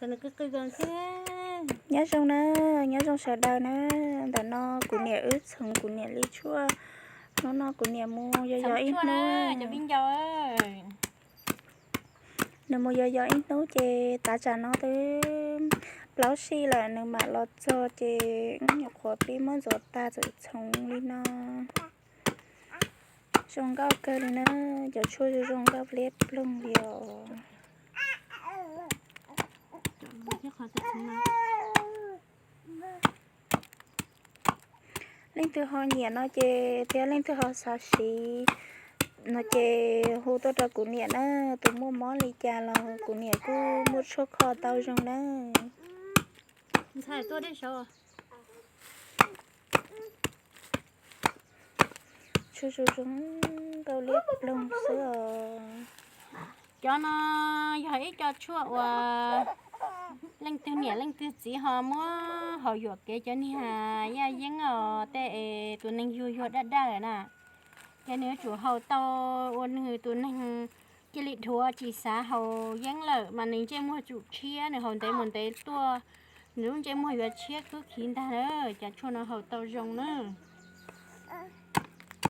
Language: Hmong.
Nyob zoo na, nyob zoo sawv daws na. Ntawm no kuv niam wb txhoov kuv niam li tshuaj. Hnub no kuv niam mus yos yos ib hnub. Nws mus yos yos ib hnub ces tav tsam no twb plaub sij lawm nws mam los txog ces nyuam qhuav pib muab ntxuav tag txawm txhoov li no. Zoo nkauj kawg li na, cov tshuaj zoo zoo nkauj liab ploog li os. Leej twg ho nyiam no ces thiab leej twg ho xav siv no ces hu tuaj rau kuv niam na, tus muaj mob li cas los kuv niam kuj muaj tshuaj kho tau zoo na. Tshuaj zoo zoo nkauj liab ploog xwb os. Cov no yog ib co tshuaj uas leej twg niam leej twg txiv ho muab haus yuam kev cov niag yaj yeeb os tej es tus neeg yuag yuag daj daj lawm na. Ces nws yuav tsum haus tau ua nws tus neeg cia li dhuav tsis xav haus yeeb lawm mas nws ntsej muag tsum tshiab, nws haus ntev mus ntev tuaj nws lub ntsej muag yuav tshiab khwb khiv ntag na. Cov tshuaj no haus tau zoo na.